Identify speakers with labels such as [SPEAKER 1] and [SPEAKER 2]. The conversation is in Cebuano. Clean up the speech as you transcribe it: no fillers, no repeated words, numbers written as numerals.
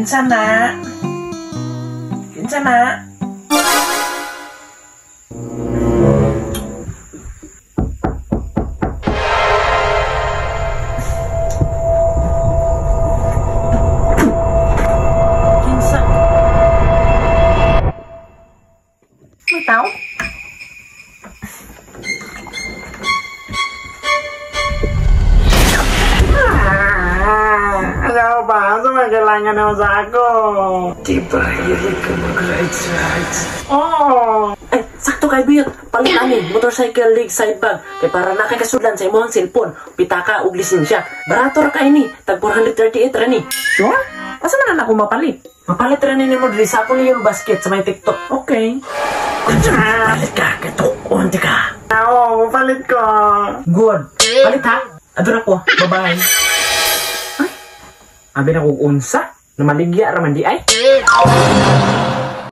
[SPEAKER 1] Kinsa na? Kinsa na? Kinsa? May tao?
[SPEAKER 2] Ayaw ba? Sa may kailangan na sa ako.
[SPEAKER 1] Di ba hilig ka mag-rides-rides?
[SPEAKER 2] Oo.
[SPEAKER 1] Ay, sakto kay Biyot. Palit ani, motorcycle leg side bag. Kay para na kay kasudlan sa imong cellphone, pitaka ug lisensya. Barato ra kay ni, tag 438 ra ni.
[SPEAKER 2] Sure? Asa man na ako mapalit?
[SPEAKER 1] Mapalit ra ni nimo diri sa akong yellow basket sa may TikTok.
[SPEAKER 2] Okay.
[SPEAKER 1] Palit ka, kay tukon ka.
[SPEAKER 2] Oo, palit ko.
[SPEAKER 1] Good. Palit ha. Adto na ko. Bye-bye. Ay, abi na kog unsa? Namaligya ra man di ay.